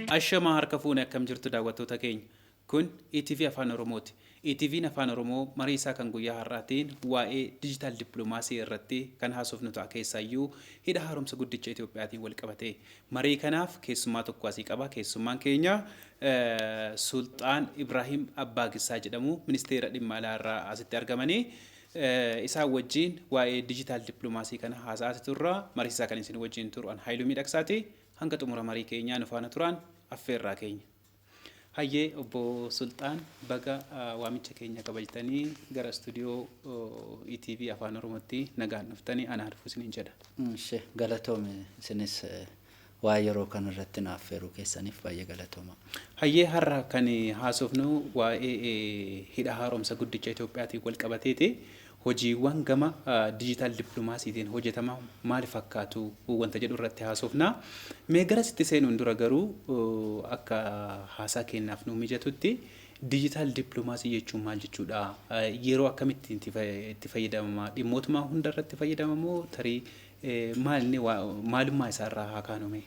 Ashamaa, harka fuune, akkam jirtu daawwattoota keenya? Kun ETV Afaan Oromooti. ETV'n Afaan Oromoo marii isaa kan guyyaa har'aatiin waa'ee digital diplomacy irratti kan haasofnu ta'a, keessaayyuu hidha haaromsa guddicha Itoophiyaatiin wal qabate. Marii kanaaf keessummaa tokko asii qaba. Keessummaan keenya Sulxaan Ibrahim Abbaagissaa jedhamu, ministeera dhimma alaa irraa asitti argamanii isaan wajjin waa'ee digital diplomacy kana haasa'aa turra. Mariisaa kan isin wajjin turu an Haayiluu Miidhagsaati. Hanga xumura marii keenyaa nu faana turaan affeerraa keenya. Hayyee, obbo Sulxaan, baga waamicha keenya kabajtanii gara istuudiyoo ETV Afaan Oromootti nagaan dhuftanii, anaa dhufu isiniin jedha. Ishee galatoome, isinis waa yeroo kanarratti na affeeruu keessaniif baay'ee galatooma. Hayyee, har'a kan haasofnu waa'ee hidha haaromsa guddicha Itoophiyaatiin wal qabateeti. Hojiiwwan gama digital diplomacytiin hojjetama maal fakkaatu wanta jedhu irratti haasofna. Mee gara sitti seenuun dura garuu, akka haasaa keenyaaf nu mijatutti, digital diplomacy jechuun maal jechuudha? Yeroo akkamitti itti fayyadamama? Dhimmootuma hunda irratti fayyadamamoo tarii maal inni maalummaa isaarraa haa kaanume?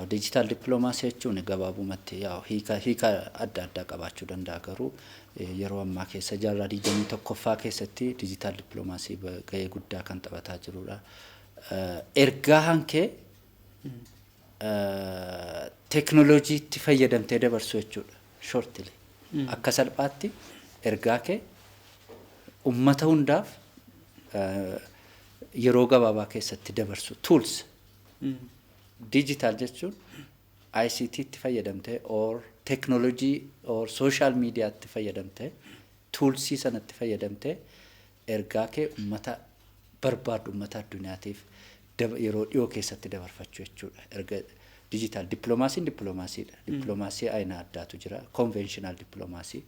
Digital diplomacy jechuun gabaabumatti hiika adda addaa qabaachuu danda'a, garuu yeroo ammaa keessa jaarraa 21ffaa keessatti digital diplomacy gahee guddaa kan taphataa jirudha. Ergaa hankee teeknooloojiitti fayyadamtee dabarsuu jechuudha. Shortly. Akka salphaatti ergaa kee ummata hundaaf yeroo gabaabaa keessatti dabarsu, tools. Digital jechuun ICT itti fayyadamtee or teknoolojii or social mediatti fayyadamtee, toolsii sanatti fayyadamtee ergaa kee ummata barbaaddu, ummata addunyaatiif yeroo dhiyoo keessatti dabarfachuu jechuudha. Erga digital diplomacyn diplomacydha. Diplomacy ayina addaatu jira. Conventional diplomacy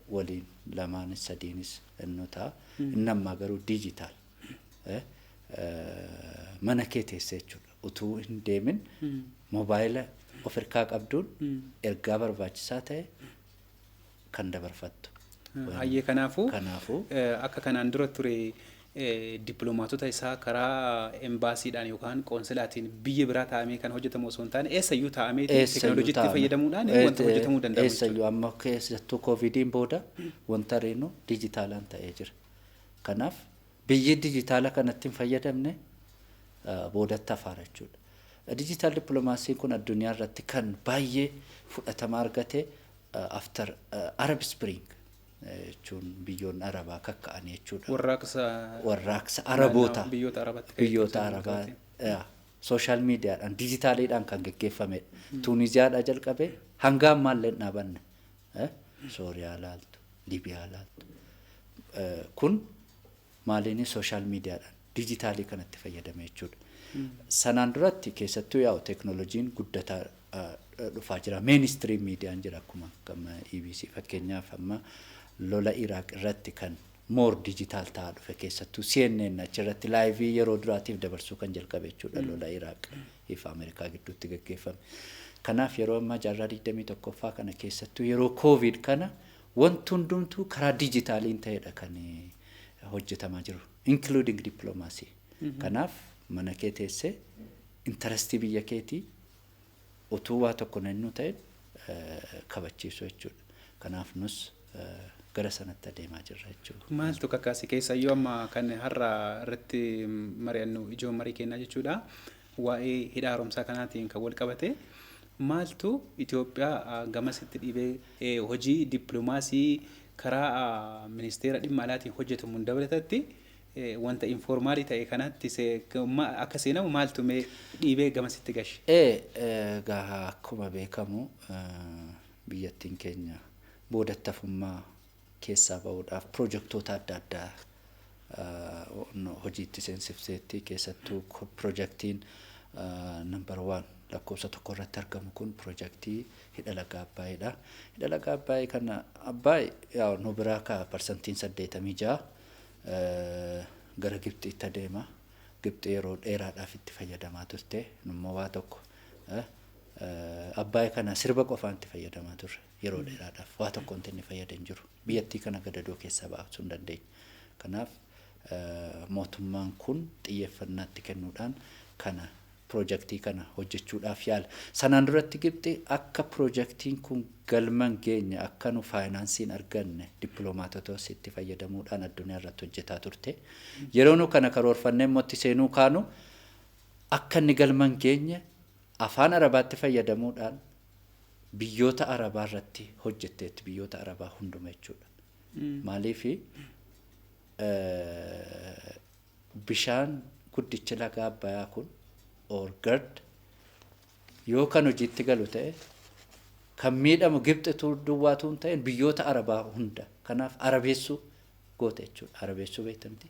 waliin lamaanis sadiinis inni ta'a. Inni ammaa garuu digital. Mana kee teessee jechuudha. Utuu hin deemin moobaayila of harkaa qabduun ergaa barbaachisaa ta'e kan dabarfattu. Hayyee, kanaafuu Kanaafuu akka kanaan dura ture dippiloomaatota isaa karaa embaasiidhaan yookaan qoonsilaatiin biyya biraa taa'amee kan hojjetamu osoo hin taane, eessayyuu taa'amee teekinooloojiitti fayyadamuudhaan wanta hojjetamuu danda'amu. Eessayyuu, amma keessattuu koovidiin booda wanta reenu dijitaalaan ta'ee jira. Kanaaf biyyi dijitaala kanatti hin fayyadamne boodatti hafaara jechuudha. Digital diplomacyn kun addunyaa irratti kan baay'ee fudhatama argate after Arab Spring jechuun biyyoonni Arabaa kakka'anii jechuudha. Warraaqsa Warraaqsa Araboota. Biyyoota Arabaatti. Biyyoota Arabaa social mediadhaan dijitaaliidhaan kan geggeeffamedha. Tuuniziyaadhaa jalqabee hanga ammaallee hin dhaabanne. Sooriyaa laaltu, Libiyaa laaltu. Kun maaliin social mediadhaan dijitaalii kanatti fayyadame jechuudha. Sanaan duratti keessattuu yaa'u teeknooloojiin guddataa dhufaa jira. Mainstream mediaan jira, akkuma gama EBC fakkeenyaaf amma lola Iraaq irratti kan more digital ta'aa dhufe, keessattuu CNN achirratti live yeroo duraatiif dabarsuu kan jalqabe jechuudha, lola Iraaq fi Ameerikaa gidduutti gaggeeffame. Kanaaf yeroo ammaa jaarraa 21ffaa kana, keessattuu yeroo koovid kana, wanti hundumtuu karaa dijitaaliin ta'edha kan hojjetamaa jiru, including diplomacy. Kanaaf mana kee teessee interestii biyya keetii utuu waa tokko nannuu ta'e kabachiisu jechuudha. Kanaaf nus gara sanatti adeemaa jirra jechuudha. Maaltu kakaase? Keessayyuu amma kan har'a irratti mari'annu, ijoon marii kennaa jechuudha. Waa'ee hidha haaromsaa kanaatiin kan wal qabate maaltu Itoophiyaa gamasitti dhiibee hojii dippiloomaasii karaa ministeera dhimma alaatiin hojjetamuun dabalatatti wanta informal ta'e kanatti akka seenamu maaltu mee dhiibee gamasitti gashe? Egaa akkuma beekamu biyyattiin keenya boodatti hafummaa keessaa bahuudhaaf pirojektoota adda addaa hojiitti seensifteetti. Keessattuu pirojektiin number one, lakkoofsa tokko irratti argamu kun pirojektii hidha laga Abbaayidha. Hidha laga Abbaayii kana, Abbaay nu biraa ka 86% gara Gibxiitti adeema. Gibxi yeroo dheeraadhaaf itti fayyadamaa turte, nummoo waa tokko Abbaay kana sirba qofaan itti fayyadamaa turre yeroo dheeraadhaaf, waa tokko wanti inni fayyada hin jiru. Biyyattii kana gadadoo keessaa baasuu hin dandeenye. Kanaaf mootummaan kun xiyyeeffannaatti kennuudhaan kana Piroojaktii kana hojjechuudhaaf yaala. Sanaan duratti Gibxi akka piroojaktiin kun galma hin geenye, akka nu faayinaansiin arganne, dippiloomaatota itti fayyadamuudhaan addunyaa irratti hojjetaa turte. Yeroo nu kana karoorfannee immoo itti seenuu kaanu, akka inni galma hin geenye afaan Arabaatti fayyadamuudhaan biyyoota Arabaa irratti hojjetteetti, biyyoota Arabaa hunduma jechuudha. Maaliifi, bishaan guddichi laga Abbayaa kun or GERD yoo kan hojiitti galu ta'e, kan miidhamu Gibxitu duwwaatu hin ta'in, biyyoota Arabaa hunda. Kanaaf arabeessuu goote jechuudha. Arabeessuu beektamti?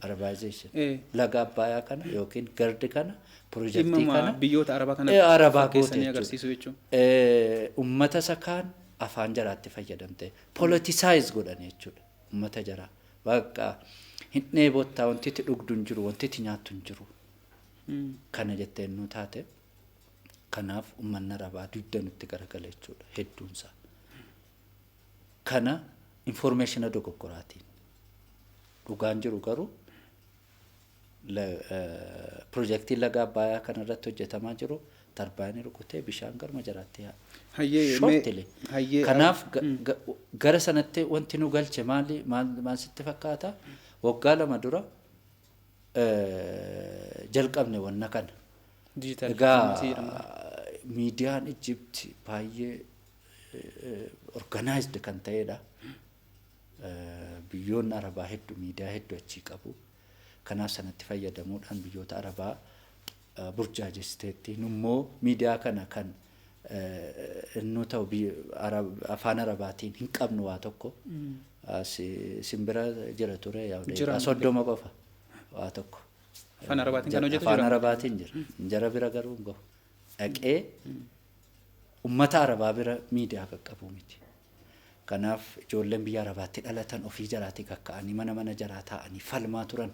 Arabization. Laga Abbayaa kana yookiin GERD kana, piroojaktii Dhimma kana biyyoota Arabaa kana Arabaa goote fakkeessanii jechuudha. Agarsiisuu jechuudha. Ummata isa kaan afaan jaraatti fayyadamte politicize godhan jechuudha ummata jaraa. Bakka hin dheebottaa, wanti itti dhugdu hin jiru, wanti itti nyaattu hin jiru. Kana jettee nu taate, kanaaf uummanni Arabaa dugda nutti garagala jechuudha hedduunsaa. Kana information dogoggoraatiin, dhugaan jiru garuu piroojeektiin laga Abbayaa kanarratti hojjetamaa jiru tarbaayinii rukutee bishaan garma jaraatti yaa'a. Shortly. Kanaaf gara sanatti wanti nu galche maali, maal sitti fakkaata? Waggaa 2 dura jalqabne wanna kana. Digital Egaa diplomacy jedhama. Miidiyaan Egypt baay'ee organized kan ta'edha. Biyyoonni Arabaa hedduu miidiyaa hedduu achii qabu. Kanaaf sanatti fayyadamuudhaan biyyoota Arabaa burjaajesteetti. Nummoo miidiyaa kana kan innuu ta'u afaan Arabaatiin hin qabnu waa tokko. Simbira jira ture yaa Jira. 30 qofa waa tokko. Afaan Arabaatiin kan hojjetu Afaan jira? Arabaatiin jira. Jara bira garuu hin gahu. Dhaqee ummata Arabaa bira miidiyaa qaqqabu miti. Kanaaf ijoolleen biyya Arabaatti dhalatan ofii jaraatii kakka'anii mana mana jaraa taa'anii falmaa turan.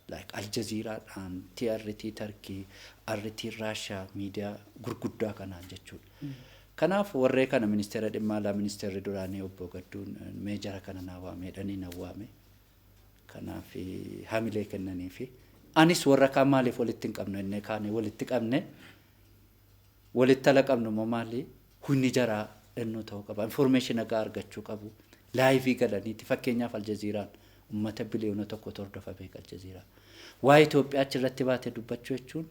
Like Al Jazeeraadhaan, TRT Turkey, RT Russia, miidiyaa gurguddaa kanaan jechuudha. Kanaaf warree kana ministeera dhimma alaa, ministeerri duraanii obbo Gadduun mee jara kana naa waame jedhanii na waame. Kanaaf hamilee kennanii fi anis warra kaan maaliif walitti hin qabnu innee kaane walitti qabne. Walitti ala qabnu immoo maali, humni jaraa ennuu ta'uu qaba, information hagaa argachuu qabu, live galaniiti. Fakkeenyaaf Aljaziiraan ummata biliyoona 1 hordofa beeka. Aljaziiraa waa'ee Itoophiyaa achirratti baatee dubbachuu jechuun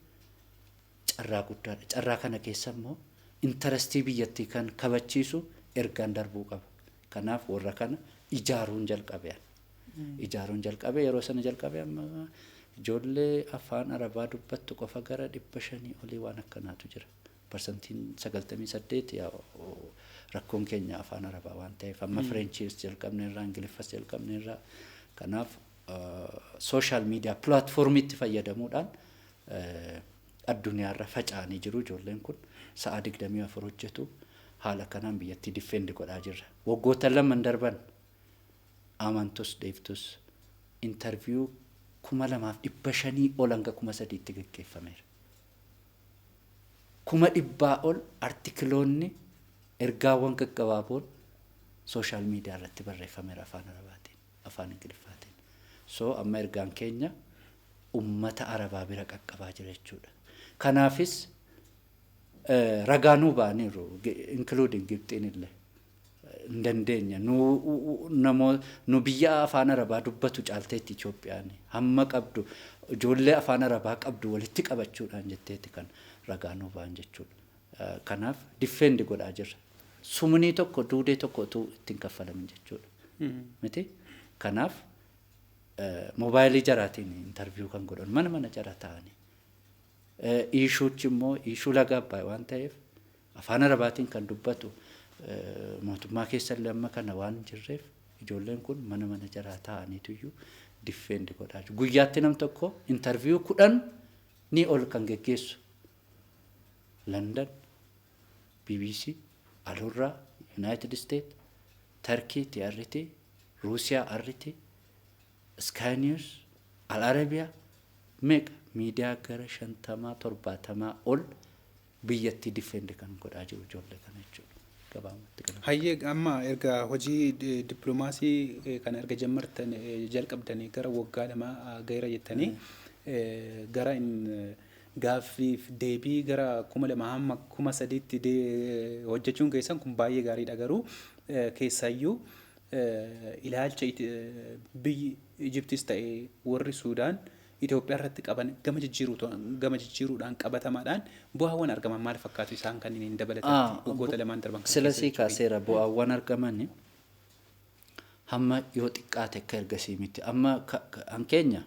carraa guddaadha. Carraa kana keessa immoo interest biyyattii kan kabachiisu ergaan darbuu qaba. Kanaaf warra kana ijaaruun jalqabe. Ijaaruun jalqabe, yeroo sana jalqabe, amma ijoollee afaan Arabaa dubbattu qofa gara 500 olii waan akkanaatu jira. Parsantiin 98 rakkoon keenya afaan Arabaa waan ta'eef, amma Frenchiis jalqabne irraa, Ingiliffas jalqabne irraa. Kanaaf social media platformiitti fayyadamuudhaan addunyaarra faca'anii jiru. Ijoolleen kun sa'a 24 hojjetu. Haala kanaan biyyattii defend godhaa jirra. Waggoota laman darban, amantus dhiiftus, interview 2500 ol hanga 3000tti gaggeeffameera. 100,000 ol artikiloonni, ergaawwan gaggabaaboon social media irratti barreeffameera afaan Arabaatiin, afaan Ingiliffaatiin. So amma ergaan keenya ummata Arabaa bira qaqqabaa jira jechuudha. Kanaafis ragaa nuu ba'aniiru, including Gibxiin illee. Hin dandeenya. Nu namoo nu biyya afaan Arabaa dubbatu caalteetti Itoophiyaan hamma qabdu, ijoollee afaan Arabaa qabdu walitti qabachuudhaan jetteetti kan ragaa nuu ba'an jechuudha. Kanaaf defend godhaa jirra. Sumunii tokko, duudee tokko utuu ittiin kaffalamin jechuudha. Miti? Kanaaf moobaayilii jaraatiin interview kan godhan mana mana jara ta'anii. Issuechi immoo issue laga Abbaay waan ta'eef, afaan Arabaatiin kan dubbatu mootummaa keessa illee amma kana waan hin jirreef, ijoolleen kun mana mana jaraa ta'aniituyyuu defend godhaa jiru. Guyyaatti nam tokko interview 10 ni ol kan geggeessu. London, BBC, Alurraa, United States, Turkey, TRT, Ruusiyaa RT, Sky News, Al Arabiyaa, meeqa, miidiyaa gara 50 70 ol biyyattii defend kan godhaa jiru ijoollee kana jechuudha. Gabaabumatti kana. Hayyee, amma erga hojii dippiloomaasii kana erga jammartan, jalqabdanii gara waggaa 2 gaheera jettanii, gara Gaaffiif deebii gara 2000 hamma 3000tti hojjechuun keessan kun baay'ee gaariidha, garuu keessaayyuu ilaalcha biyyi Ijiptis ta'ee warri Suudaan Itoophiyaa irratti qaban gama jijjiiruudhaan qabatamaadhaan bu'aawwan argaman maal fakkaatu, isaan kanneen hin dabalatatti waggoota lamaan darban kana Sila keessa sii jechuudha? Kaaseera, bu'aawwan argaman hamma yoo xiqqaate akka ergasii miti. Amma kan keenya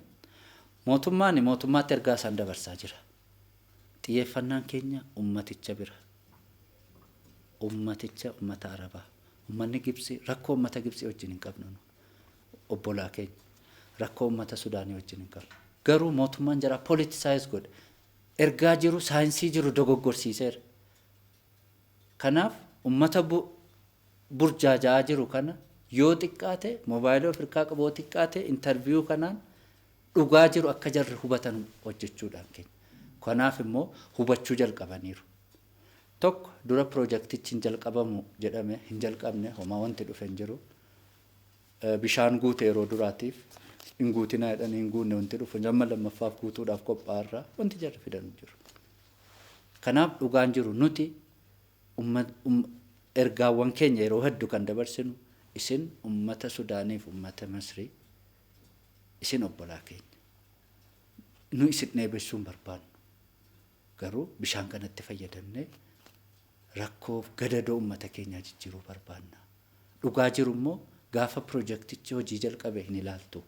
mootummaan mootummaatti ergaa isaan dabarsaa jira. Xiyyeeffannaan keenya ummaticha bira. Ummaticha, ummata Arabaa. Ummanni Gibsii, rakkoo ummata Gibsii wajjin hin qabnu nu. Obbolaa keenya. Rakkoo ummata Sudaanii wajjin hin qabnu. Garuu mootummaan jara politicize godhe. Ergaa jiru, saayinsii jiru dogoggorsiiseera. Kanaaf ummata burjaaja'aa jiru kana yoo xiqqaate moobaayilii of harkaa qabu, yoo xiqqaate interview kanaan dhugaa jiru akka jarri hubatan hojjechuudhaan keenya. Kanaaf immoo hubachuu jalqabaniiru. Tokko dura piroojaktichi hin jalqabamu jedhame, hin jalqabne, homaa wanti dhufe hin jiru. Bishaan guute yeroo duraatiif hin guutinaa jedhanii hin guunne, wanti dhufe amma lammaffaaf guutuudhaaf qophaa'arraa wanti jarri fidan hin jiru. Kanaaf dhugaan jiru nuti ergaawwan keenya yeroo hedduu kan dabarsinu, isin ummata Sudaaniif ummata Masrii, isin obbolaa keenya. Nu isin dheebessuu hin barbaannu. Garuu bishaan kanatti fayyadamnee rakkoof gadadoo ummata keenyaa jijjiiruu barbaanna. Dhugaa jiru immoo gaafa pirojektichi hojii jalqabe hin ilaaltu.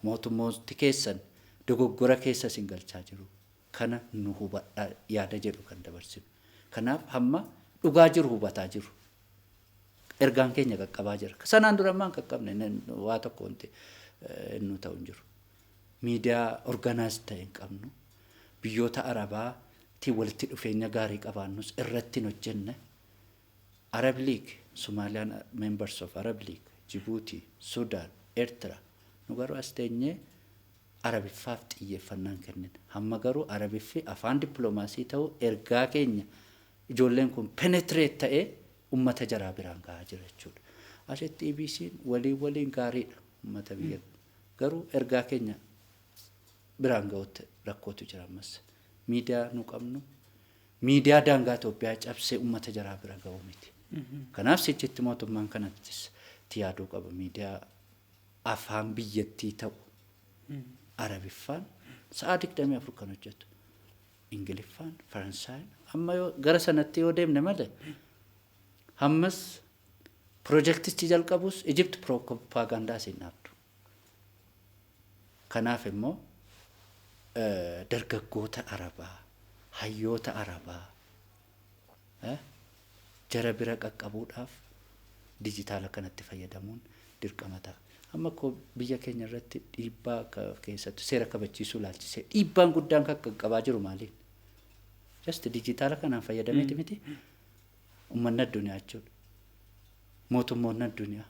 Mootummooti keessan dogoggora keessa isin galchaa jiru. Kana nu hubadhaa yaada jedhu kan dabarsinu. Kanaaf hamma dhugaa jiru hubataa jiru. Ergaan keenya qaqqabaa jira. Sanaan dura ammaa hin qaqqabne, waa tokko wanti nu ta'u hin jiru. Miidiyaa organize ta'e hin qabnu. Biyyoota Arabaatiin walitti dhufeenya gaarii qabaannus irratti hin hojjenne. Arab League, Somalian members of Arab League, Djibouti, Sudan, Eertira. Nu garuu as teenyee Arabiffaaf xiyyeeffannaan kennin. Hamma garuu Arabiffi afaan dippiloomaasii ta'u, ergaa keenya ijoolleen kun penetrate ta'ee ummata jaraa biraan gahaa jira jechuudha. Asitti EBC'n waliin waliin gaariidha ummata biyya. Garuu ergaa keenya biraan ga'utti rakkootu jira ammas. Miidiyaa nu qabnu miidiyaa daangaa Itoophiyaa cabsee ummata jaraa bira ga'u miti. Kanaaf sichitti mootummaan kanattis itti yaaduu qaba. Miidiyaa afaan biyyattii ta'u, Arabiffaan sa'a 24 kan hojjetu. Ingiliffaan, Faransaayeen, amma yoo gara sanatti yoo deemne malee hammas pirojektichi jalqabus Ijipt piroopaagaandaa siin dhaabdu. Kanaaf immoo dargaggoota Arabaa, hayyoota Arabaa jara bira qaqqabuudhaaf dijitaala kanatti fayyadamuun dirqama ta'a. Amma koo biyya keenya irratti dhiibbaa keessattuu seera kabachiisuu ilaalchisee dhiibbaan guddaan kan qaqqabaa jiru maaliin? Just dijitaala kanaan fayyadameeti miti. Uummanni addunyaa jechuudha. Mootummoonni addunyaa.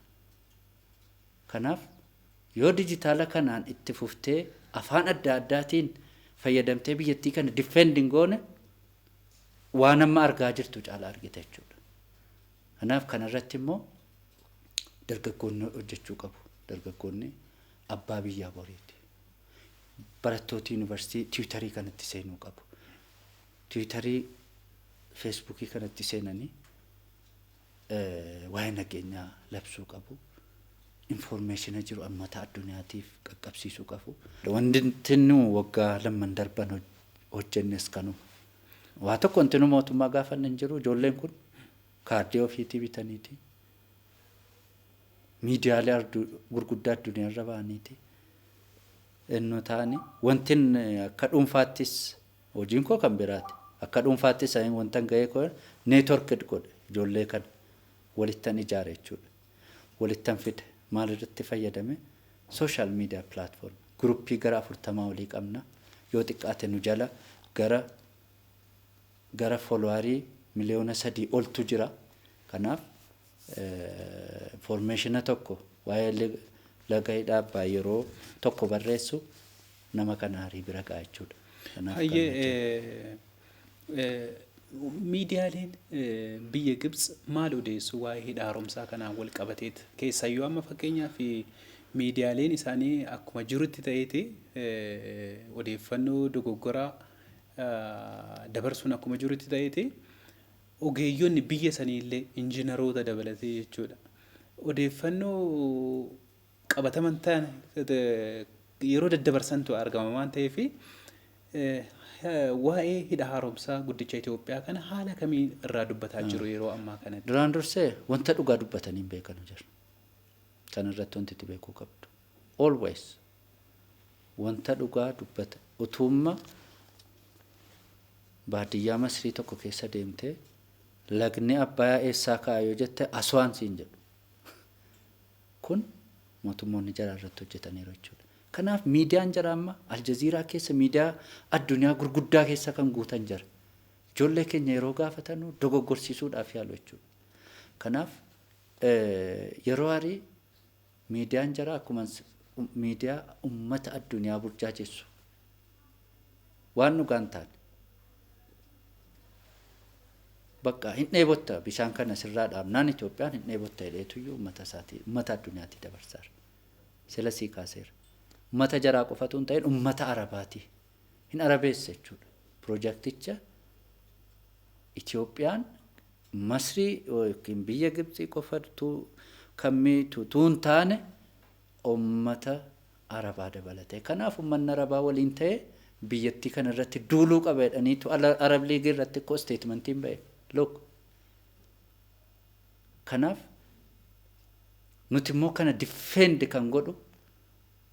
Kanaaf yoo dijitaala kanaan itti fuftee afaan adda addaatiin fayyadamtee biyyattii kana defending goone, waan amma argaa jirtu caalaa argita jechuudha. Kanaaf kanarratti immoo dargaggoonni hojjechuu qabu. Dargaggoonni abbaa biyyaa boriiti. Barattooti yuunivarsiitii Tiwiitarii kanatti seenuu qabu. Tiwiitarii, Feesbuukii kanatti seenanii waa'ee nageenyaa labsuu qabu. Information jiru ummata addunyaatiif qaqqabsiisuu qabu. Wanti nu waggaa lamman darban hojjennes kanuma. Waa tokko wanti nu mootummaa gaafanne hin jiru. Ijoolleen kun kaardii ofiitii bitaniiti. Miidiyaalee gurguddaa addunyaarra ba'aniiti. Ennoo ta'anii wanti akka dhuunfaattis hojiin koo kan biraati. Akka dhuunfaattis wanta gahee koo network godhe, ijoollee kana walittan ijaare jechuudha. Walittan fide. Maal irratti fayyadame? Social media platform groupii gara 40 olii qabna. Yoo xiqqaate nu jala gara followerii 3 miliyoona oltu jira. Kanaaf information tokko waa'ee laga hidha Abbaay yeroo tokko barreessu nama kana harii bira ga'a jechuudha. Hayyee, miidiyaaleen biyya Gibx maal odeessu waa'ee hidha haaromsaa kanaan wal qabateet? Keessayyuu amma fakkeenyaaf miidiyaaleen isaanii akkuma jirutti ta'eeti odeeffannoo dogoggoraa dabarsuun akkuma jirutti ta'eeti, ogeeyyonni biyya saniillee injiinaroota dabalatee jechuudha. Odeeffannoo qabataman ta'an yeroo daddabarsantu argama waan ta'eef, waa'ee hidha haaromsaa guddicha Itoophiyaa kana haala kamiin irraa dubbataa jiru yeroo ammaa kanatti? Duraan dursee wanta dhugaa dubbatanii hin beekanu jiru. Kana irratti wanti itti beekuu qabdu. Always wanta dhugaa dubbata. Utumma baadiyyaa Masrii tokko keessa deemtee lagni Abbayaa eessaa ka'a yoo jette, Aswaan siin jedhu. Kun mootummoonni jaraa irratti hojjetaniiru jechuudha. Kanaaf miidiyaan jara amma Aljaziiraa keessa, miidiyaa addunyaa gurguddaa keessa kan guutan jira. Ijoollee keenya yeroo gaafatanu dogoggorsiisuudhaaf yaalu jechuudha. Kanaaf yeroo harii miidiyaan jara akkuma miidiyaa uummata addunyaa burjaajessu waan dhugaan taane, bakka hin dheebotta, bishaan kana sirraa dhaabnaan Itoophiyaan hin dheebotta jedheetuyyuu uummata isaatii, uummata addunyaatii dabarsaara. Sila sii kaaseera. Uummata jaraa qofatu hin ta'in, uummata Arabaati. Hin arabeessa jechuudha. Piroojakticha Itoophiyaan Masrii yookiin biyya Gibxii qofatu kan miitu tuun taane, uummata Arabaa dabalatee. Kanaaf uummanni Arabaa waliin ta'ee biyyattii kana irratti duuluu qaba jedhaniitu Arab League irratti ikkoo statementiin ba'e. Look. Kanaaf nuti immoo kana defend kan godhu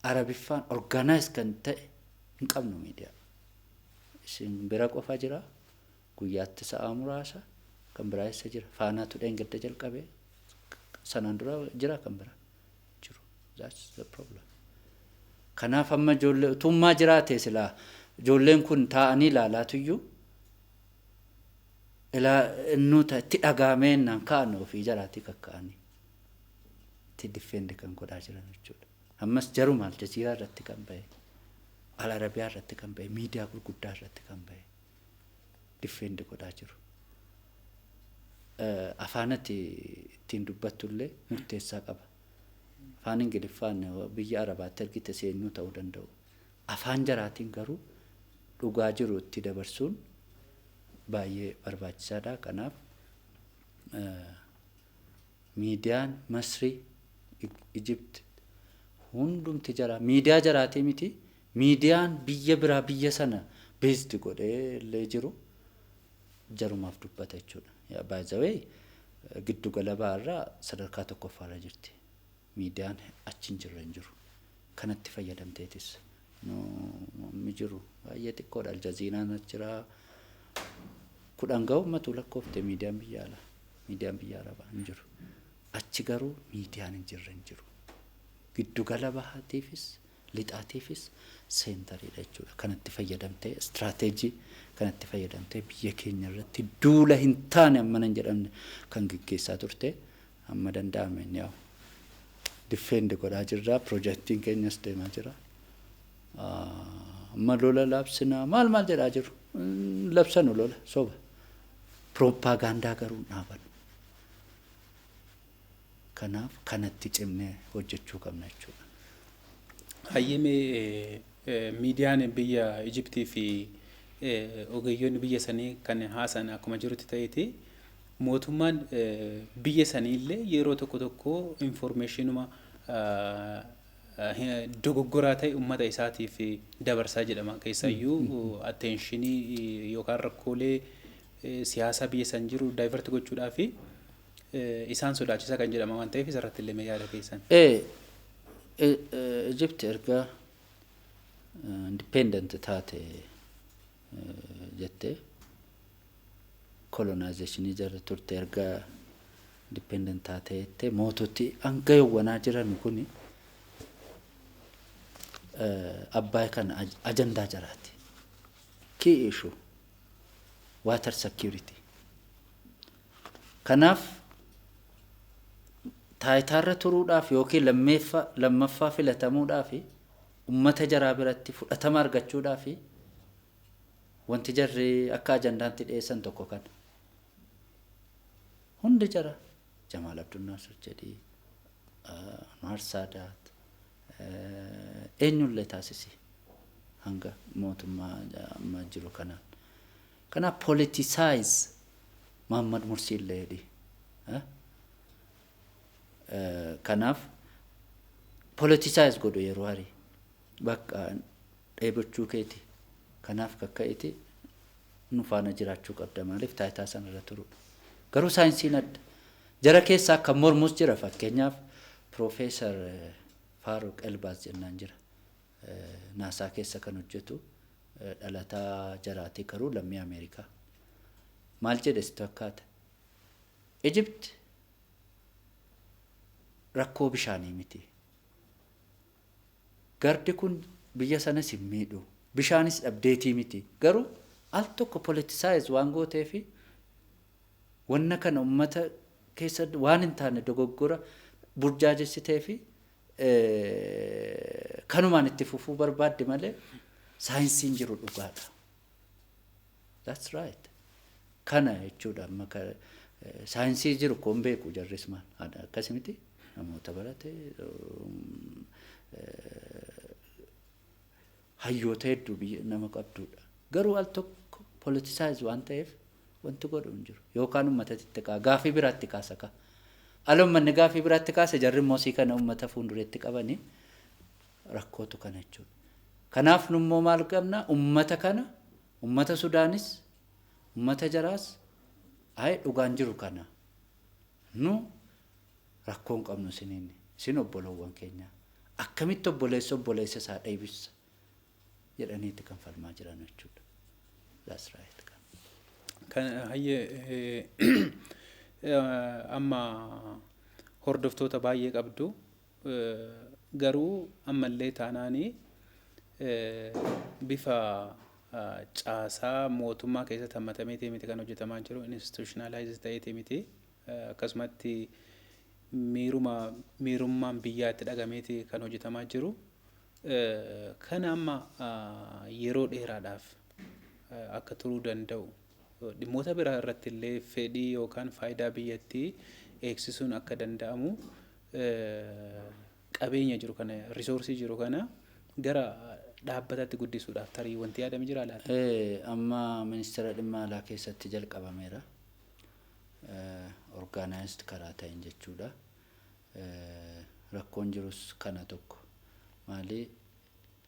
Arabiffaan organize kan ta'e hin qabnu miidiyaa. Isin bira qofa jira. Guyyaatti sa'a muraasa. Kan biraa eessa jira? Faanaatu dheengadda jalqabee, sanaan dura jira kan biraa jiru. That's the problem. Kanaaf amma ijoollee utummaa jiraate silaa ijoolleen kun taa'anii ilaalaatuyyuu ilaa innuuta itti dhagaamee ka'an ofii jaraatii kakka'anii itti defend kan godhaa jiran jechuudha. Ammas jaruma Aljaziiraa irratti kan ba'e, Al Arabiyaa irratti kan ba'e, miidiyaa gurguddaa irratti kan ba'e defend godhaa jiru. Afaan ati ittiin dubbattullee murteessaa qaba. Afaan Ingiliffaan biyya Arabaatti ergite seenyuu ta'uu danda'u. Afaan jaraatiin garuu dhugaa jiru itti dabarsuun baay'ee barbaachisaadha. Kanaaf miidiyaan Masrii, Ijipt, hundumti jaraa miidiyaa jaraatii miti, miidiyaan biyya biraa biyya sana based godhee illee jiru jarumaaf dubbata jechuudha. By the way, giddu gala bahaarraa sadarkaa tokkoffaarra jirti. Miidiyaan achi hin jirre hin jiru. Kanatti fayyadamteetis. Namni jiru baay'ee xiqqoodha. Aljaziiraan as jira. 10 ga'u ummatu lakkoofte miidiyaan biyya alaa. Miidiyaan biyya Arabaa hin jiru. Achi garuu miidiyaan hin jirre hin jiru. Giddu gala bahaatiifis lixaatiifis centeriidha jechuudha. Kanatti fayyadamtee, istiraateejii kanatti fayyadamtee biyya keenya irratti duula hin taane ammana hin jedhamne kan gaggeessaa turte, amma danda'ameen yaa'u defend godhaa jirra. Piroojeektiin keenyas deemaa jira. Amma lola labsinaa maal maal jedhaa jiru. Labsanu lola soba. Pirooppaagaandaa garuu hin dhaaban. Kanaaf kanatti cimnee hojjechuu qabna jechuudha. Hayyamee, miidiyaan biyya Ijiptii fi ogeeyyoonni biyya sanii kan haasan akkuma jirutti ta'eeti, mootummaan biyya saniillee yeroo tokko tokko informationuma dogoggoraa ta'e uummata isaatiif dabarsaa jedhama. Keessayyuu attentionii yookaan rakkoolee siyaasaa biyya san jiru divert gochuudhaa fi isaan sodaachisa kan jedhama waan ta'eef, isarratti illee mee yaada keessan. Ijipti erga independent taate jettee, colonizationii jala turte, erga independent taate jettee, moototti hanga yawwanaa jiran kuni Abbaay kana ajandaa jaraati. Key issue water security. Kanaaf taayitaarra turuudhaaf yookiin lammaffaa filatamuudhaaf, ummata jaraa biratti fudhatama argachuudhaaf, wanti jarri akka ajandaatti dhiyeessan tokko kana. Hundi jara Jamaal Abdulnaasir jedhii, Anwar Saadaat, eenyullee taasisi hanga mootummaa amma jiru kanaan. Kanaaf politicize Muhammad Mursii illee jedhi. Kanaaf politicize godhu yeroo harii bakka dheebochuu keeti. Kanaaf kakka'eeti nu faana jiraachuu qabda, maaliif taayitaa sanarra turudha. Garuu saayinsiin adda. Jara keessaa kan mormus jira, fakkeenyaaf Piroofeesar Faaruq Elbaaz jennaan jira. Naasaa keessa kan hojjetu, dhalataa jaraatii garuu lammii Ameerikaa. Maal jedhe sitti fakkaata? Egypt rakkoo bishaanii miti. Gardi kun biyya sanas hin miidhu. Bishaanis dhabdeetii miti. Garuu al tokko politicize waan gooteefi wanna kana uummata keessa waan hin taane dogoggora burjaajessitee fi kanumaan itti fufuu barbaadde malee saayinsiin jiru dhugaadha. That's right. Kana jechuudha, amma saayinsii jiru koon beeku jarris maal akkas miti, namoota barate, hayyoota hedduu biyya nama qabdudha. Garuu al tokko politicize waan ta'eef wanti godhu hin jiru. Yookaan uummata xixiqqaa gaafii biraatti kaasa ka. Ala uummanni gaafii biraatti kaase, jarri immoo sii kana uummata fuuldureetti qabanii rakkootu kana jechuudha. Kanaaf nummoo maal qabna? Uummata kana, uummata Sudaanis, uummata jaraas, ayi dhugaan jiru kana, nu rakkoo hin qabnu isiniin, isin obboloowwan keenya, akkamitti obboleessa obboleessa isaa dheebissa jedhaniitti kan falmaa jiran jechuudha. That's right. Kan hayyee, amma hordoftoota baay'ee qabdu, garuu ammallee taanaanii bifa caasaa mootummaa keessatti hammatameetii miti kan hojjetamaa jiru, institutionalize ta'eetii miti, akkasumatti miiruma miirummaan biyyaa itti dhagameeti kan hojjetamaa jiru. Kana amma yeroo dheeraadhaaf akka turuu danda'u, dhimmoota biraa irratti illee fedhii yookaan faayidaa biyyattii eegsisuun akka danda'amu, qabeenya jiru kana, resource jiru kana gara dhaabbatatti guddisuudhaaf tarii wanti yaadame jira laata? Amma ministeera dhimma alaa keessatti jalqabameera. Organized karaa ta'een jechuudha. Rakkoon jirus kana tokko. Maali,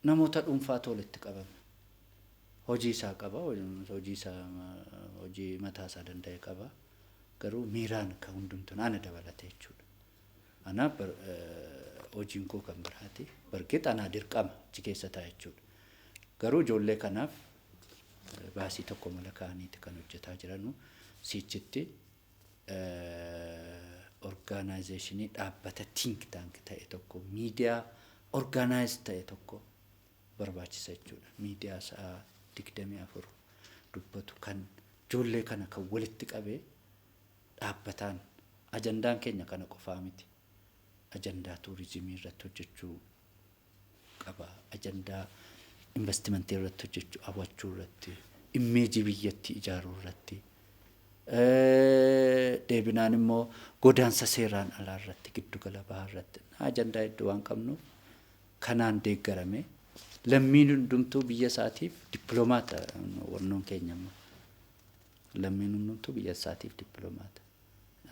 namoota dhuunfaatu walitti qabame. Hojii isaa qaba, hojii isaa, hojii mataa isaa danda'e qaba. Garuu miiraan kan hundumtu ana dabalate jechuudha. Anaaf hojiin koo kan biraati. Bargeet anaa dirqama achi keessa ta'a jechuudha. Garuu ijoollee kanaaf baasii tokko mala ka'aniiti kan hojjetaa jiranu siichitti organization dhaabbata think tank ta'e tokko, miidiyaa organize ta'e tokko barbaachisa jechuudha. Miidiyaa sa'a 24 dubbatu kan ijoollee kana kan walitti qabee dhaabbataan ajandaan keenya kana qofaa miti. Ajandaa tuurizimii irratti hojjechuu qaba. Ajandaa investimentii irratti hojjechuu, hawwachuu irratti, image biyyattii ijaaruu irratti, deebinaan immoo godaansa seeraan alaa irratti, giddugala bahaa irratti ajandaa hedduu waan qabnuuf kanaan deeggarame lammiin hundumtuu biyya isaatiif dippiloomaata warnoon keenya immoo. Lammiin hundumtuu biyya isaatiif dippiloomaata.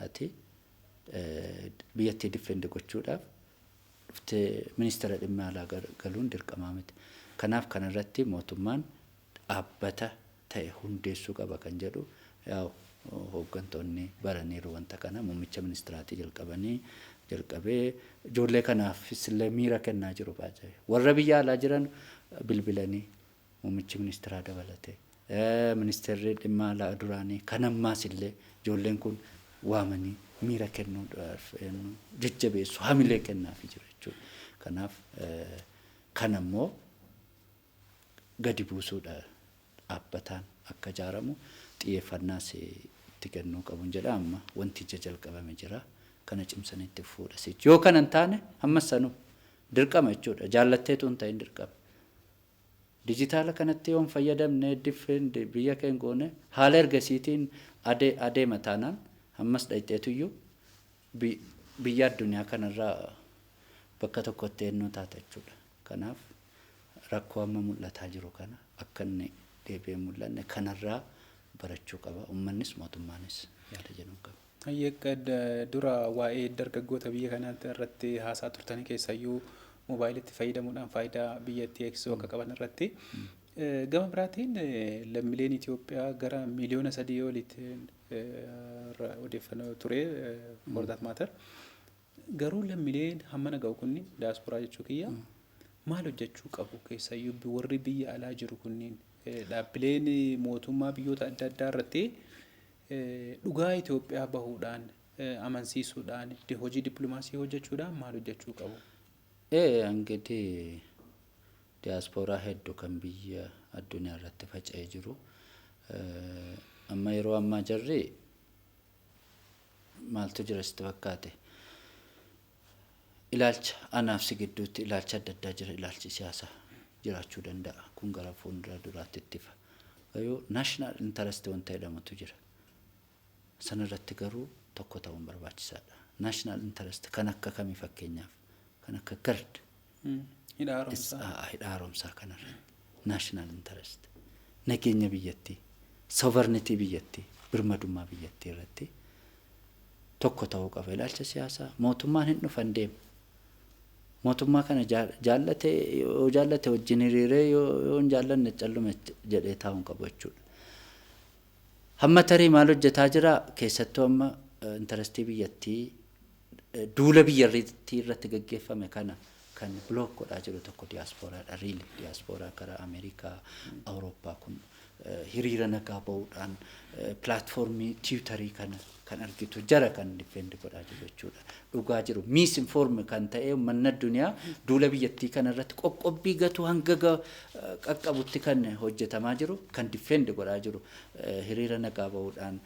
Ati biyyattii defend gochuudhaaf dhuftee ministeera dhimma alaa galuun dirqamaa miti. Kanaaf kanarratti mootummaan dhaabbata ta'e hundeessuu qaba kan jedhu, yaa'u hooggantoonni baraniiru wanta kana, muummicha ministiraatii jalqabanii jalqabee ijoollee kanaafis illee miira kennaa jiru baay'ee. Warra biyya alaa jiran bilbilanii, muummichi ministiraa dabalatee ministeerri dhimma alaa duraanii kan ammaas illee ijoolleen kun waamanii miira kennuudhaaf jajjabeessu, hamilee kennaafii jiru jechuudha. Kanaaf kan ammoo gadi buusuudha, dhaabbataan akka ijaaramu xiyyeeffannaas itti kennuu qabuun jedha. Amma wanti ija jalqabame jira, kana cimsanii itti fuudha sichi. Yoo kana hin taane ammas sanuu dirqama jechuudha, jaallatteetu hin ta'in dirqama. Dijitaala kanatti yoo hin fayyadamne, defend biyya keenya goone, haala ergasiitiin adeema taanaan ammas dhayxeetuyyuu biyya addunyaa kanarraa bakka tokkotti ennoo taata jechuudha. Kanaaf rakkoo amma mul'ataa jiru kana akka inni deebi'ee mul'anne kanarraa Barachuu qaba. Uummannis mootummaanis yaada jedhu qaba. Hayyee, dura waa'ee dargaggoota biyya kanaatti irratti haasaa turtanii, keessayyuu moobaayilitti fayyadamuudhaan faayidaa biyyattii eegsisuu akka qaban irratti. Gama biraatiin lammiileen Itoophiyaa gara 3 miiliyoona olitti odeeffannoo ture, for that matter. Garuu lammiileen hammana ga'u kunni, daasporaa jechuu kiyya, maal hojjechuu qabu? Keessayyuu warri biyya alaa jiru kunniin, dhaabbileen mootummaa biyyoota adda addaa irratti dhugaa Itoophiyaa bahuudhaan, amansiisuudhaan, hojii dippiloomaasii hojjechuudhaan maal hojjechuu qabu? እንግዲህ diyaaspooraa hedduu kan biyya addunyaa irratti faca'ee jiru. Amma yeroo ammaa jarri maaltu jira sitti fakkaate? Ilaalcha anaaf si gidduutti ilaalcha adda addaa jira, ilaalchi siyaasaa jiraachuu danda'a. Kun gara fuuldura duraatti itti ifa. Garuu national interest wanta jedhamutu jira. Sanarratti garuu tokko ta'uun barbaachisaadha. National interest kan akka kamii? Fakkeenyaaf kan akka GERD. Hidha haaromsaa. Hidha haaromsaa kanarratti national interest, nageenya biyyattii, sovereignty biyyattii, birmadummaa biyyattii irratti tokko ta'uu qaba. Ilaalcha siyaasaa mootummaan hin dhufan deema. Mootummaa kana jaallate yoo jaallate wajjin hiriiree, yoo hin jaallanne callume jedhee taa'uun qabu jechuudha. Hamma tarii maal hojjetaa jira? Keessattuu amma interestii biyyattii, duula biyyattii irratti gaggeeffame kana kan block godhaa jiru tokko diyaaspooraadha. Really, diyaaspooraa karaa Ameerikaa, Awurooppaa kun hiriira nagaa bahuudhaan platformii Twitterii kana kan argitu jara kan defend godhaa jiru jechuudha. Dhugaa jiru misinform kan ta'e uummanni addunyaa duula biyyattii kana irratti qoqqobbii gatu hanga qaqqabutti kan hojjetamaa jiru, kan defend godhaa jiru, hiriira nagaa bahuudhaan,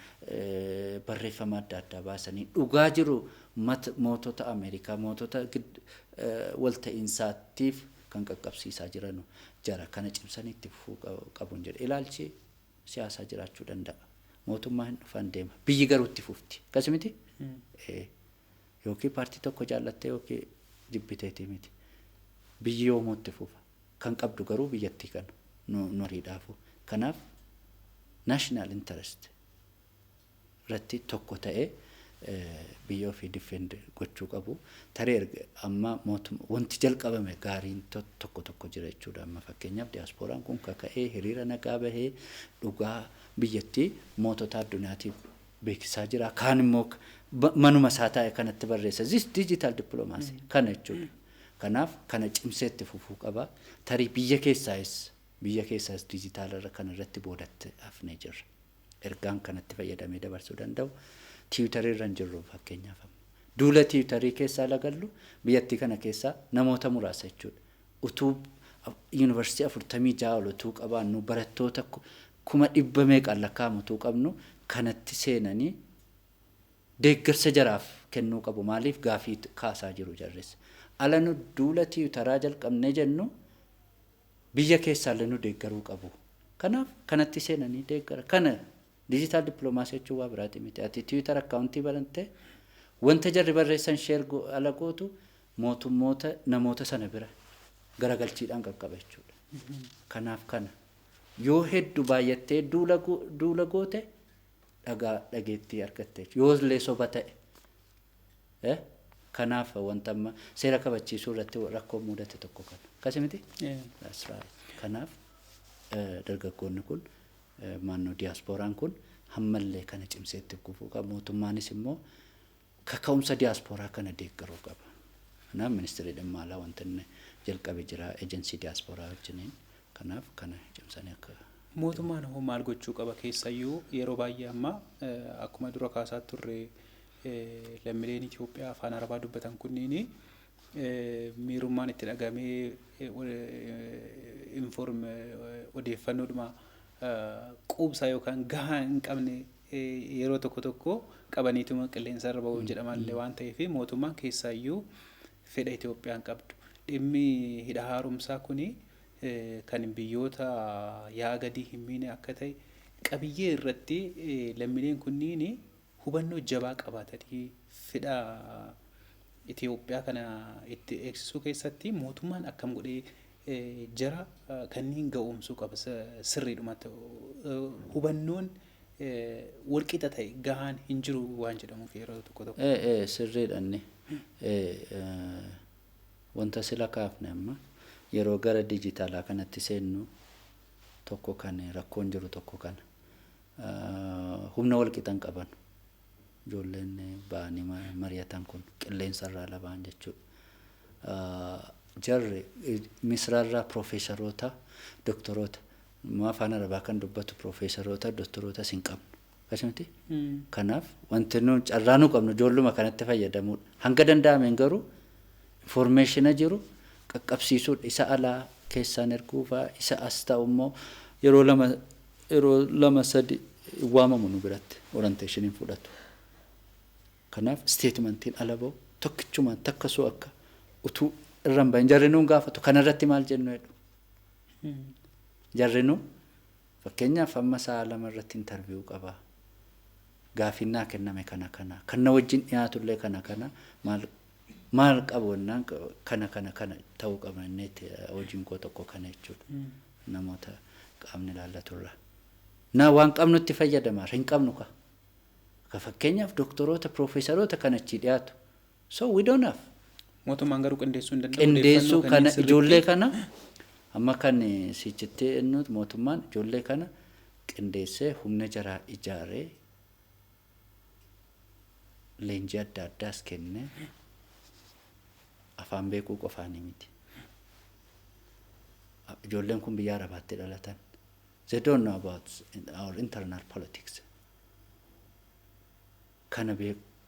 barreeffama adda addaa baasanii dhugaa jiru mootota Ameerikaa, mootota walta'iinsaatiif kan qaqqabsiisaa jiranu jara. Kana cimsanii itti fufuu qabuun jedhe. Ilaalchi siyaasaa jiraachuu danda'a. Mootummaa hin dhufan deema. Biyyi garuu itti fufti. Akkas miti? Yookiin paartii tokko jaallattee yookiin jibbiteetii miti. Biyyi yoomuu itti fufa. Kan qabdu garuu biyyattii kana nu hariidhaafu. Kanaaf national interest irratti tokko ta'ee biyya ofii defend gochuu qabu. Tarii amma wanti jalqabame gaariin tokko tokko jira jechuudha. Amma fakkeenyaaf diyaaspooraan kun kaka'ee hiriira nagaa bahee dhugaa biyyattii mootota addunyaatiif beeksisaa jira. Kaan immoo manuma isaa taa'e kanatti barreessa. This digital diplomacy kana jechuudha. Kanaaf kana cimsee itti fufuu qaba. Tarii biyya keessaayis dijitaala kana irratti boodatti hafnee jirra. Ergaan kanatti fayyadamee dabarsuu danda'u. Twitterii irra hin jirru fakkeenyaaf. Duula Twitterii keessaa lagallu biyyattii kana keessaa namoota muraasa jechuudha. Utuu yuunivarsiitii 46 ol utuu qabaannu, barattoota kuma dhibba meeqaan lakkaa'amu utuu qabnu, kanatti seenanii deeggarsa jaraaf kennuu qabu. Maaliif? Gaafii kaasaa jiru jarris. Ala nu duula Twitteraa jalqabnee jennu biyya keessaallee nu deeggaruu qabu. Kanaaf kanatti seenanii deeggara. Kana digital diplomacy jechuun waa biraati miti. Ati Twitter accountii banantee wanta jarri barreessan share ala gootu mootummoota namoota sana bira garagalchiidhaan qaqqaba jechuudha. Kanaaf kana yoo hedduu baay'attee duula goote dhagaa dhageettii argatte, yoo illee soba ta'e. Kanaaf wanta amma seera kabachiisuu irratti rakkoo mudate tokko kana. Akkasi miti? That's right. Kanaaf dargaggoonni kun, naannoo diyaaspooraan kun hammallee kana cimsee itti fufuu qaba. Mootummaanis immoo kaka'umsa diyaaspooraa kana deeggaruu qaba. Kanaaf ministeerri dhimma alaa wanta inni jalqabe jira ejensii diyaaspooraa wajjiniin. Kanaaf kana cimsanii akka. Mootummaan hoo maal gochuu qaba? Keessayyuu yeroo baay'ee amma akkuma dura kaasaa turre, lammiileen Itoophiyaa afaan Arabaa dubbatan kunniin miirummaan itti dhagamee inform odeeffannoodhuma quubsaa yookaan gahaa hin qabne yeroo tokko tokko qabaniituma qilleensa irra ba'uu jedhamallee waan ta'eef, mootummaan keessaayyuu fedha Itoophiyaan qabdu. Dhimmi hidha haaromsaa kuni kan biyyoota yaa gadii hin miine akka ta'e qabiyyee irratti lammiileen kunniin hubannoo jabaa qabaatanii fedha Itoophiyaa kana itti eegsisuu keessatti mootummaan akkam godhee jara kanneen ga'oomsuu qaba? Sirriidhumatti hubannoon Walqixa ta'e gahaan hin jiru waan jedhamuuf yeroo tokko tokko. Sirriidha inni. Wanta sila kaafne, amma yeroo gara dijitaalaa kanatti seennu, tokko kan rakkoon jiru tokko kana. Humna walqixa hin qaban. Ijoolleen ba'anii mari'atan kun qilleensarraa labaan jechuudha. Jarri Misraarraa piroofeesaroota, doktoroota, afaan Arabaa kan dubbatu piroofeesaroota, doktoroota hin qabnu. Akkasumatti. Kanaaf wanti nu carraa nu qabnu ijoolluma kanatti fayyadamuudha. Hanga danda'ameen garuu information jiru qaqqabsiisuudha. Isa alaa keessaan erguu fa'aa, isa as ta'u immoo yeroo lama sadi waamamu nu biratti orientationiin fudhatu. Kanaaf statementiin ala bahu tokkichumaan takka suu akka utuu irra hin bahin jarri nuun gaafatu, kanarratti maal jennu jedhu. Jarri nu fakkeenyaaf amma sa'a 2 irratti interview qaba. Gaafinnaa kenname kana kana kan na wajjin dhiyaatullee kana kana maal maal qabu jennaan, kana kana kana ta'uu qaba inneetti hojiin koo tokko kana jechuudha. Namoota qaamni ilaallaturra. Na waan qabnutti fayyadamaa hin qabnu ka. Ka fakkeenyaaf doktoroota, piroofeesaroota kan achii dhiyaatu. So we don't have. Mootummaan garuu qindeessuu hin danda'u. Qindeessuu kana ijoollee kana amma kan sichittee ennuut mootummaan ijoollee kana qindeessee humna jaraa ijaaree leenjii adda addaas kennee afaan beekuu qofaanii miti. Ijoolleen kun biyya Arabaatti dhalatan. They don't know about our internal politics. Kana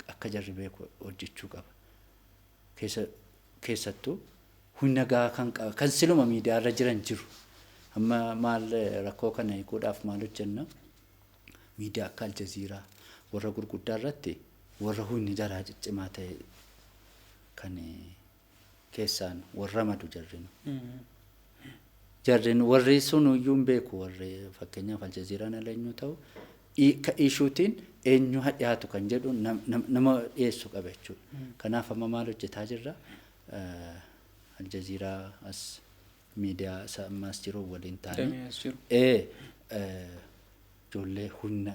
akka jarri beeku hojjechuu qaba. Keessattuu humna gahaa kan qaba kan siluma miidiyaa irra jiran jiru. Amma maal rakkoo kana hiikuudhaaf maal hojjenna? Miidiyaa akka Aljaziiraa warra gurguddaa irratti warra humni jaraa ciccimaa ta'e kan keessaan warra madu jarrinu. Jarrin warri sun iyyuu hin beeku, warri fakkeenyaaf Aljaziiraan ala eenyu ta'u ka issuetiin eenyu haa dhiyaatu kan jedhu nama dhiyeessu qaba jechuudha. Kanaaf amma maal hojjetaa jirra? Aljaziiraa as miidiyaa isa ammaas jiru waliin ta'anii ijoollee humna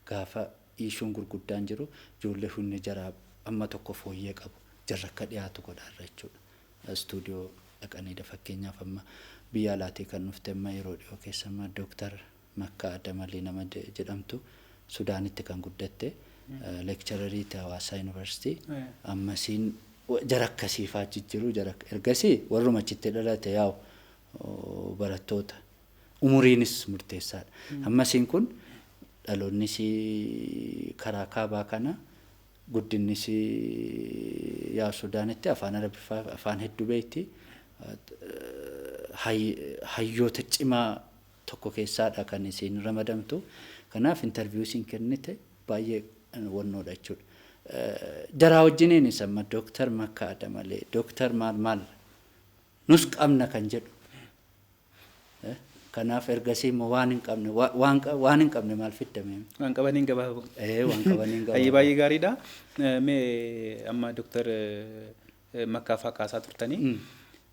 gaafa issuen gurguddaan jiru ijoollee humni jaraa amma tokko fooyyee qabu jarra akka dhiyaatu godhaarra jechuudha. Istuudiyoo dhaqaniidha, fakkeenyaaf amma biyya alaatii kan dhufte, amma yeroo dhiyoo keessa amma Dooktar Makkaa Adamalii nama jedhamtu, Sudaanitti kan guddatte, lecturerii Hawaasaa Yuunivarsiitii, ammasiin jara akkasiifaa jijjiiruu jara ergasii warruma achitti dhalate yaa'u barattoota umuriinis murteessaadha. Ammasiin kun dhaloonnis karaa kaabaa kana guddinnis yaa Sudaanitti afaan Arabiffaa afaan hedduu beekti. Hayyoota cimaa tokko keessaadha kan isiin ramadamtu. Kanaaf interview isiin kennite baay'ee wannoodha jechuudha. Jaraa wajjiniinis amma Dooktar Makkaa Adamalee, Dooktar maal maal nus qabna kan jedhu. Kanaaf ergasii immoo waan hin qabne waan hin qabne maal fiddame? Waan qabaniin gabaabu. Waan qabaniin gabaabu. Baay'ee gaariidha. Mee amma Dooktar Makkaa fa'aa kaasaa turtanii.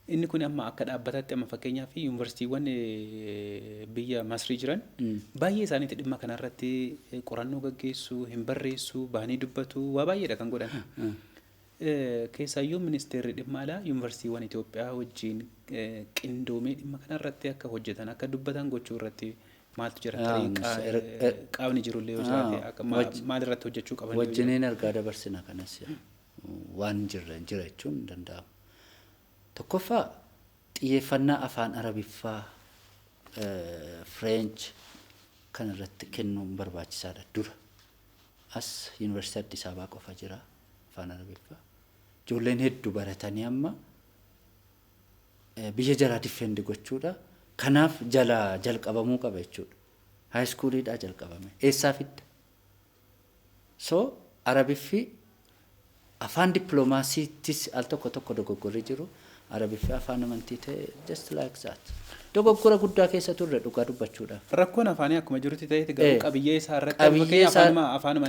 Inni kun amma akka dhaabbataatti amma fakkeenyaaf yuunivarsiitiiwwan biyya Masrii jiran baay'ee isaaniitti dhimma kanarratti qorannoo gaggeessuu, hin barreessuu, bahanii dubbatu, waa baay'eedha kan godhan. Keessaayyuu ministeerri dhimma alaa yuunivarsiitiiwwan Itoophiyaa wajjin qindoomee dhimma kanarratti akka hojjetan, akka dubbatan gochuu irratti maaltu jira? Tarii qaamni jirullee yoo jiraate maal irratti hojjechuu qaban? Wajjiniin ergaa dabarsina kanas waan jirra jira jechuun hin danda'amu. Tokkoffaa, xiyyeeffannaa afaan Arabiffaa, French kan irratti kennuun barbaachisaadha dura. As Yuunivarsiitii Addis Ababaa qofa jira afaan Arabiffaa. Ijoolleen hedduu baratanii amma biyya jaraa defend gochuudha. Kanaaf jala jalqabamuu qaba jechuudha. High schooliidhaa jalqabame. Eessaa fidda? So Arabiffi afaan dippiloomaasiittis al tokko tokko dogoggorri jiru. Arabiffi afaan amantii ta'e, just like that. Dogoggora guddaa keessa turre dhugaa dubbachuudhaaf. Rakkoon afaanii akkuma jirutti ta'eeti garuu qabiyyee isaa irratti qabiyyee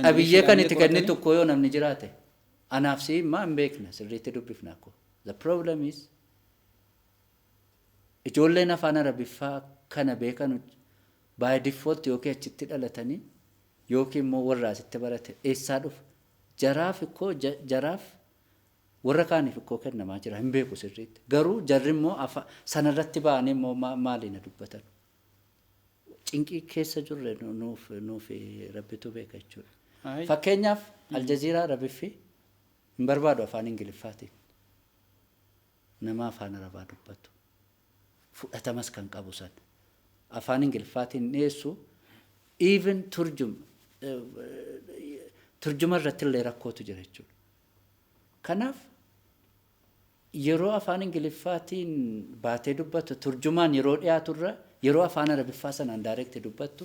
qabiyyee kan itti kennitu tokko yoo namni jiraate anaaf si immaa hin beekna, sirriitti dubbifna akkoo. The problem is ijoolleen afaan Arabiffaa kana beekan By default yookiin achitti dhalatanii yookiin immoo warra asitti barate eessaa dhufa? Jaraaf ikkoo, jaraaf warra kaaniif ikkoo kennamaa jira, hin beeku sirriitti. Garuu jarri immoo sanarratti ba'anii immoo maaliin dubbatan? Cinqii keessa jirre nuuf Rabbitu beeka jechuudha. Fakkeenyaaf, Aljaziiraa Arabiffi hin barbaadu afaan Ingiliffaatiin. Nama afaan Arabaa dubbatu. Fudhatamas kan qabu sana. Afaan Ingiliffaatiin dhiyeessu, even turjuma irratti illee rakkootu jira jechuudha. Kanaaf yeroo afaan Ingiliffaatiin baatee dubbattu, turjumaan yeroo dhiyaaturra, yeroo afaan Arabiffaa sanaan direct dubbattu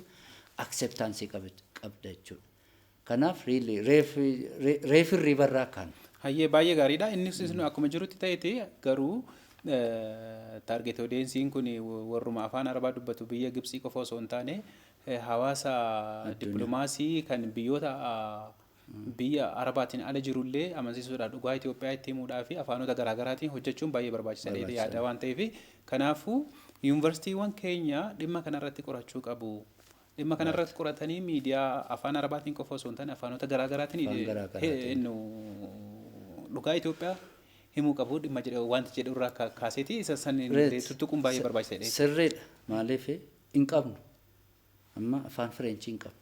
acceptance qabda jechuudha. Kanaaf really reef hirriibarraa kan. Hayyee, baay'ee gaariidha. Innis akkuma jirutti ta'eeti, garuu target audienceiin kun warruma afaan Arabaa dubbatu biyya Gibsii qofa osoo hin taane, hawaasa dippiloomaasii kan biyyoota biyya Arabaatiin ala jirullee amansiisuudhaan, dhugaa Itoophiyaa itti himuudhaa fi afaanota garaagaraatiin hojjechuun baay'ee barbaachisaadha yaada waan ta'eef, kanaafuu yuunivarsiitiiwwan keenya dhimma kanarratti qorachuu qabu. Dhimma kanarratti qoratanii miidiyaa afaan Arabaatiin qofa osoo hin taane afaanota garaagaraatiin dhugaa Itoophiyaa himuu qabu dhimma jedhu, wanti jedhu irraa kaaseeti isa san tuttuquun baay'ee barbaachisaadha. Sirriidha. Maaliif hin qabnu? Amma afaan Fireenchii hin qabnu.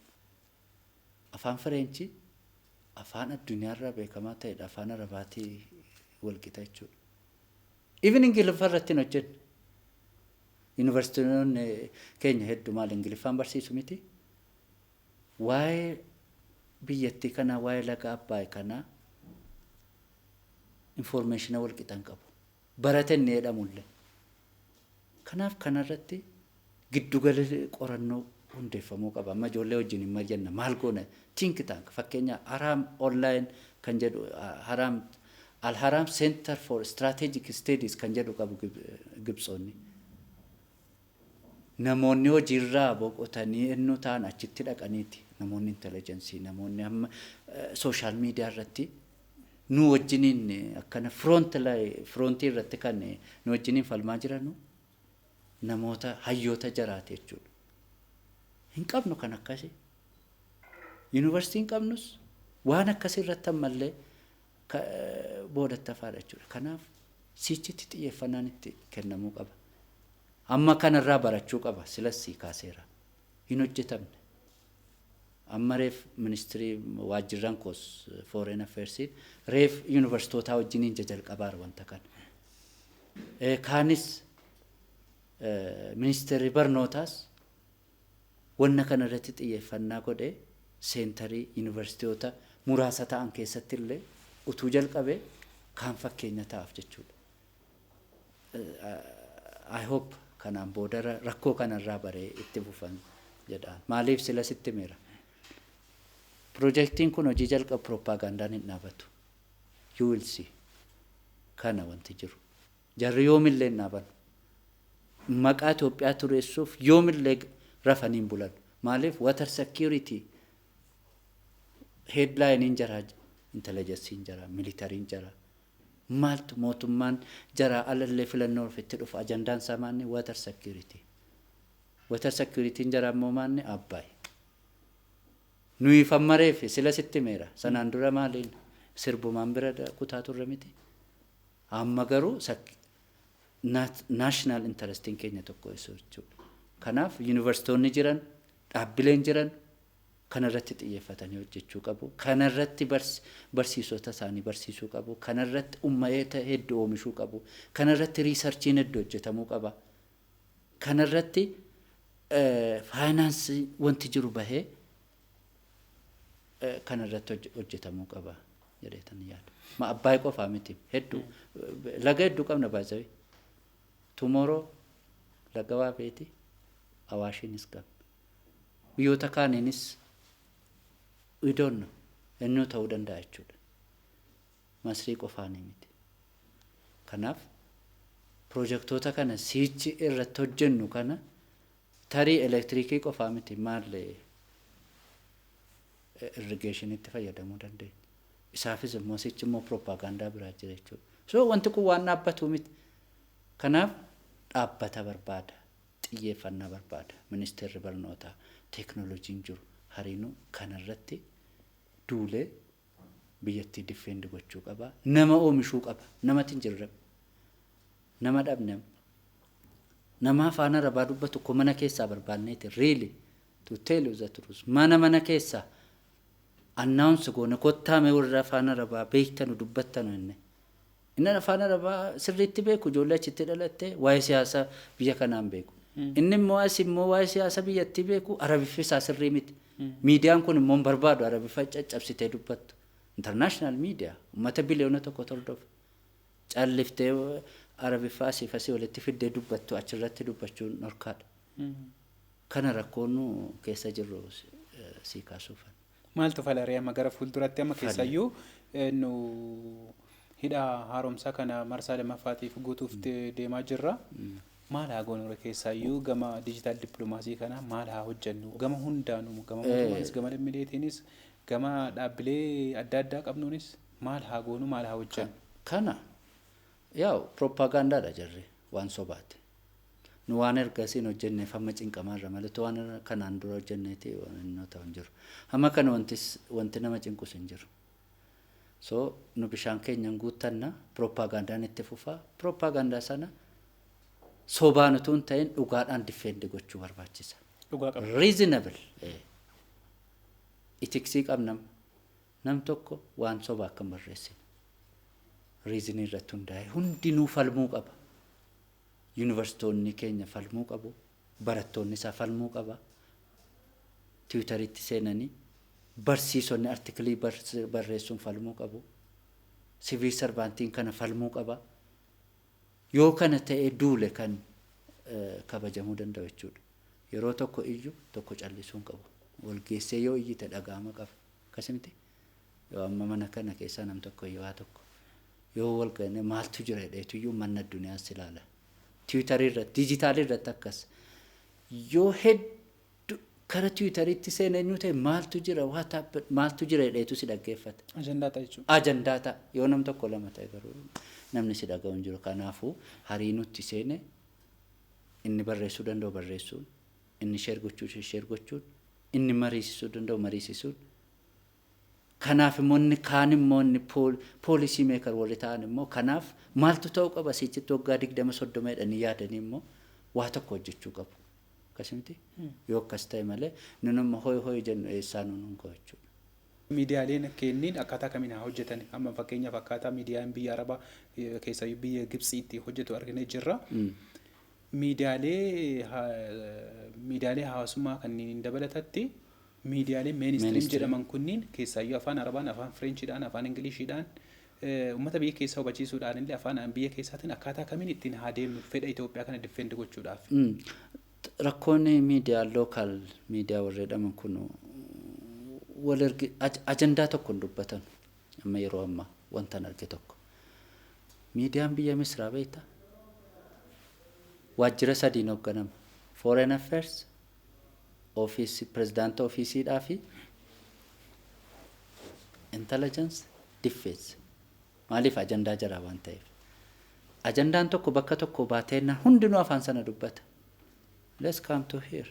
Afaan Fireenchii afaan addunyaarraa beekamaa ta'edha. Afaan Arabaatii walqixa jechuudha. Even Ingiliffa irratti hin hojjennu. Yuunivarsiitiiwwan keenya hedduu maal, Ingiliffaan barsiisu miti? Waa'ee biyyattii kanaa, waa'ee laga Abbaay kanaa information walqixa hin qabu. Barate inni jedhamullee. Kanaaf kanarratti giddugala qorannoo hundeeffamuu qaba. Amma ijoollee wajjin hin mari'anna, maal goona, think tank, fakkeenya Ahram Online kan jedhu, Ahram Al-Ahram Center for Strategic Studies kan jedhu qabu Gibxoonni. Namoonni hojiirraa boqotanii ennuu ta'an achitti dhaqaniiti. Namoonni intelligence, namoonni amma social media irratti nu wajjiniin akkana frontii irratti kan nu wajjiniin falmaa jiranu namoota hayyoota jaraati jechuudha. Hin qabnu kan akkasii. Yuunivarsiitii hin qabnus, waan akkasii irratti ammallee boodatti hafaadha jechuudha. Kanaaf sichitti xiyyeeffannaan itti kennamuu qaba. Amma kanarraa barachuu qaba. Silas sii kaaseera. Hin hojjetamne. Amma reef ministirii waajjirran koos foreign affairsiin reef yuunivarsiitootaa wajjiniin jajalqabaara wanta kana. Kaanis ministeerri barnootaas wanna kana irratti xiyyeeffannaa godhee centerii yuunivarsiitoota muraasa ta'an keessatti illee utuu jalqabee kaan fakkeenya ta'aaf jechuudha. I hope kanaan booda rakkoo kanarraa baree itti fufan jedhaan. Maaliif, sila sitti meera? Piroojeektiin kun hojii jalqabu pirooppaagandaan hin dhaabatu. You will see. Kana wanti jiru. Jarri yoomillee hin dhaaban. Maqaa Itoophiyaa tureessuuf yoomillee rafanii hin bulan. Maaliif, water security headlineiin jaraa, intelligenceiin jaraa, militaryiin jaraa. Maaltu mootummaan jaraa alallee filannoo ofitti dhufu ajandaan isaa maanni? Water security. Water securityiin jaraa immoo maanni? Abbaay. Nuyi fammareef sila sitti meera. Sanaan dura maaliin sirbumaan bira kutaa turre miti? Amma garuu national interestiin keenya tokko isa jechuudha. Kanaaf yuunivarsiitoonni jiran, dhaabbileen jiran kanarratti xiyyeeffatanii hojjechuu qabu. Kanarratti barsiisota isaanii barsiisuu qabu. Kanarratti uummattoota hedduu oomishuu qabu. Kanarratti researchiin hedduu hojjetamuu qaba. Kanarratti faayinaansii wanti jiru bahee kanarratti hojjetamuu qaba jedheetan yaada. Ma Abbaay qofaa miti, hedduu, laga hedduu qabna baay'ee. Tomorrow laga Waabeeti, Awaashiinis qabna. Biyyoota kaaniinis we don't know, ennuu ta'uu danda'a jechuudha. Masrii qofaanii miti. Kanaaf piroojeektoota kana siichi irratti hojjennu kana tarii elektiriikii qofaa miti, maallee irrigationitti fayyadamuu dandeenya. Isaafis immoo sichi immoo piroopaagandaa biraa jira jechuudha. So wanti kun waan dhaabbatu miti. Kanaaf dhaabbata barbaada. Xiyyeeffannaa barbaada. Ministeerri barnootaa, teeknooloojiin jiru hariinuu kanarratti duulee biyyattii defend gochuu qaba. Nama oomishuu qaba. Namatti hin jirre. Nama dhabne. Nama afaan Arabaa dubbatu ko mana keessaa barbaanneeti. Really, to tell you the truth. Mana keessaa announce goone, kottaame warra afaan Arabaa beektanu dubbattanu inni. Inni afaan Arabaa sirriitti beeku, ijoollee achitti dhalatte, waa'ee siyaasa biyya kanaan beeku. Inni immoo as immoo waa'ee siyaasa biyyattii beeku, Arabiffi isaa sirrii miti. Miidiyaan kun immoo hin barbaadu Arabiffa caccabsitee dubbattu. International media uummata biliyoona 1 hordofa. Calliftee Arabiffaa asiif asii walitti fiddee dubbattu achirratti dubbachuun dhorkaadha. Kana rakkoon keessa jirru sii kaasuufan. Maaltu falaree amma gara fuulduratti, amma keessayyuu nu hidha haaromsaa kana marsaa lammaffaatiif guutuuf deemaa jirra. Maal haa goonu keessaayyuu gama digital diplomacy kana maal haa hojjennu, gama hundaanuu, gama mootummaanis, gama lammiileetiinis, gama dhaabbilee adda addaa qabnuunis, maal haa goonu, maal haa hojjennu? Kana yaa'u propagaandaadha, jarri waan sobaati. Nu waan ergasiin hojjenneef amma cinqamaarra malee waan kanaan dura hojjenneeti waan inni ta'u hin jiru. Amma kana wanti nama cinqus hin jiru. So nu bishaan keenyan guuttanna, propagaandaan itti fufaa. Propagaandaa sana sobaan utuu hin ta'in dhugaadhaan defend gochuu barbaachisa. Dhugaa qaba. Reasonable. Ethics qabnam. Nam tokko waan sobaa akka hin barreessine. Reason irratti hundaa'e hundinuu falmuu qaba. Yuunivarsiitonni keenya falmuu qabu. Barattoonni isaa falmuu qaba. Tiwiitariitti seenanii barsiisonni article barreessuun falmuu qabu. Civil servantiin kana falmuu qaba. Yoo kana ta'ee duule kan kabajamuu danda'u jechuudha. Yeroo tokko iyyu tokko callisuu hin qabu. Wal geessee yoo iyyite dhaga'ama qaba. Akkasimti yoo amma mana kana keessaa nam tokko iyyuu haa tokko yoo wal ga'e, maaltu jira jedheetu iyyuu manna addunyaas ilaala. Tiwiitarii irratti, diijitaalii irratti akkas. Yoo hedduu kara tiwiitariitti seenee eenyu ta'e, maaltu jira, what happened, maaltu jira jedheetu si dhaggeeffata. Ajandaa ta'a jechuudha. Ajandaa ta'a. Yoo nam tokko lama ta'e garuu namni si dhaga'u hin jiru. Kanaafuu harii nutti seene inni barreessuu danda'u barreessuun, inni share gochuu share gochuun, inni mariisisuu danda'u mariisisuun. Kanaaf immoo inni kaan immoo inni policy maker warri ta'an immoo kanaaf maaltu ta'uu qaba sichitti waggaa 20 30 jedhanii yaadanii immoo waa tokko hojjechuu qabu. Akkasumti yoo akkas ta'e malee nun amma hoyi hoyi jennu eessaa nuun hin jechuudha. Miidiyaaleen kenniin akkaataa kamiin haa hojjetan? Amma fakkeenyaaf akkaataa miidiyaan biyya Arabaa, keessayyuu biyya Gibxiitti hojjetu arginee jirra. Miidiyaalee hawaasummaa kanneen dabalatatti miidiyaalee mainstream jedhaman kunniin, keessaayyuu afaan Arabaan, afaan Fireenchiidhaan, afaan Ingiliishiidhaan uummata biyya keessaa hubachiisuudhaan illee afaan biyya keessaatiin akkaataa kamiin ittiin haa deemnu fedha Itoophiyaa kana defend gochuudhaaf? Rakkoon miidiyaa, local media warri jedhaman kun wal ergi ajandaa tokko hin dubbatan. Amma yeroo ammaa wanta arge tokko, miidiyaan biyya Misraa beektaa, waajjira sadiin hoogganama: foreign affairs office, pirezidaanta ofiisiidhaa fi intelligence, defense. Maaliif? Ajandaa jira waan ta'eef. Ajandaan tokko bakka tokko baateenna hundinuu afaan sana dubbata. Let's come to here.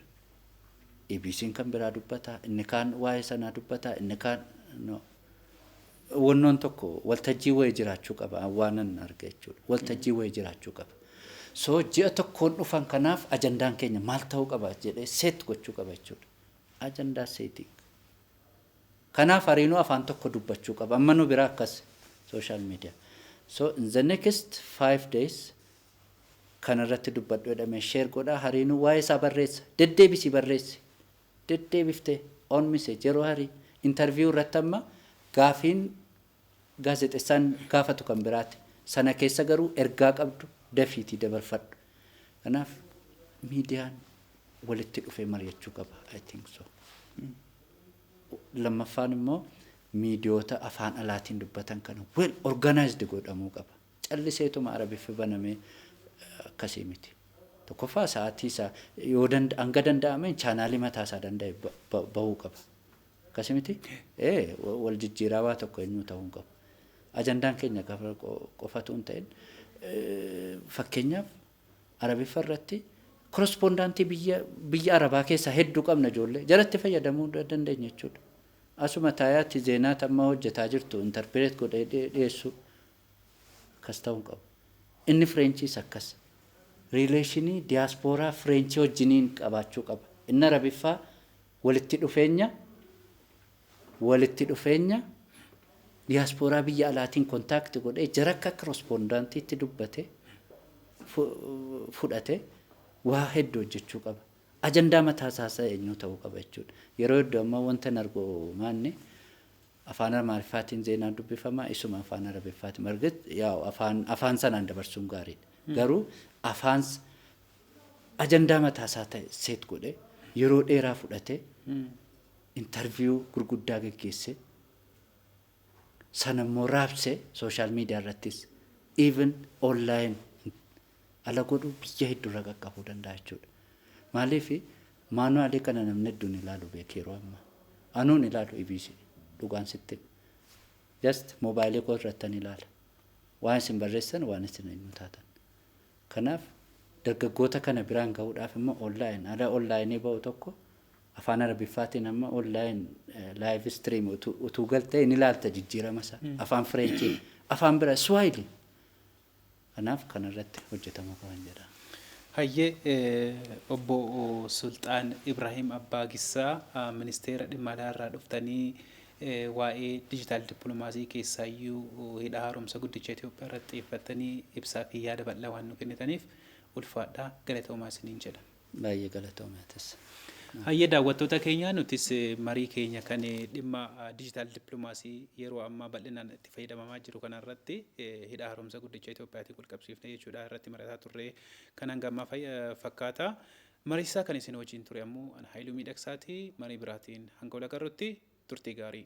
EBC'n kan biraa dubbata, inni kaan waa'ee sanaa dubbata, inni kaan no. Wannoon tokko waltajjii wayii jiraachuu qaba, waan nan arga jechuudha. Waltajjii wayii jiraachuu qaba. So ji'a tokkoon dhufan kanaaf ajandaan keenya maal ta'uu qaba jedhee set gochuu qaba jechuudha. Ajandaa setting. Kanaaf hariinuu afaan tokko dubbachuu qaba. Amma nu bira akkas social media. So in the next 5 days kanarratti dubbadhu jedhamee share godhaa, hariinuu waa'ee isaa barreessa. Deddeebisii barreessi. Deddeebiftee on message yeroo harii interview irratti amma gaafiin gaazexeessaan gaafatu kan biraati. Sana keessa garuu ergaa qabdu dafiitii dabarfadhu. Kanaaf miidiyaan walitti dhufee mari'achuu qaba. I think so. Lammaffaan immoo miidiyoota afaan alaatiin dubbatan kana well organized godhamuu qaba. Calliseetuma Arabiffi banamee akkasii miti. Tokkoffaa sa'aatii isaa yoo hanga danda'ameen chaanaalii mataa isaa danda'e bahuu qaba. Akkasii miti? Ee, wal jijjiiraa waa tokko eenyu ta'uu hin qabu. Ajandaan keenya qofatu hin ta'in, fakkeenyaaf Arabiffa irratti Correspondentii biyya Arabaa keessaa hedduu qabna, ijoollee jalatti fayyadamuu dandeenya jechuudha. Asuma taayaatti zeenaa amma hojjetaa jirtu interpret godhee dhiyeessuu akkas ta'uu qabu. Inni Fireenchiis akkas. Relationii diyaaspooraa Fireenchii wajjiniin qabaachuu qaba. Inni Arabiffaa walitti dhufeenya diyaaspooraa biyya alaatiin contact godhee jara akka correspondentiitti dubbate fudhate waa hedduu hojjechuu qaba. Ajandaa mataa isaa eenyu ta'uu qaba jechuudha. Yeroo hedduu ammoo wanta hin argu maanni afaan Amaariffaatiin zeenaan dubbifama, isuma afaan Arabiffaatiin margit yaa afaan sanaan dabarsuun gaariidha. Garuu afaan ajandaa mataa isaa ta'e set godhe, yeroo dheeraa fudhate, interview gurguddaa geggeesse, sana immoo raabsee social media irrattis even online ala godhuu biyya hedduurra qaqqabuu danda'a jechuudha. Maaliif manualii kana namni hedduun ilaalu beek yeroo ammaa. Anuun ilaalu EBC dhugaan sitti. Just moobaayilii koo irratti ilaala. Waan isin barreessan, waan isin eenyu taatan. Kanaaf dargaggoota kana biraan gahuudhaaf immoo online ala onlineii ba'u tokko afaan Arabiffaatiin amma online live stream utuu galtee ni ilaalta jijjiirama isaa, afaan Fireenchii, afaan bira, Swahili. Kanaaf kanarratti hojjetamuu qaban jedha. Hayyee, obbo Sulxaan Ibrahim Abbaa Gissaa, ministeera dhimma alaa irraa dhuftanii waa'ee diijitaal dippiloomaasii keessaayyuu hidha haaromsa guddicha Itoophiyaa irratti xiyyeeffattanii ibsaa fi yaada bal'aa waan nu kennitaniif ulfaadhaa, galatoomaa isiniin jedha. Baay'ee galatoomaa. Hayyee, daawwattoota keenya, nutis marii keenya kan dhimma diijitaal dippiloomaasii yeroo ammaa bal'inaan itti fayyadamamaa jiru kanarratti hidha haaromsa guddicha Itoophiyaatiin walqabsiifne jechuudha irratti mari'ataa turre kan hanga ammaa fakkaata. Mariisaa kan isin wajjin ture ammoo ana Haayiluu Miidhagsaati. Marii biraatiin hanga wal agarrutti turtii gaarii.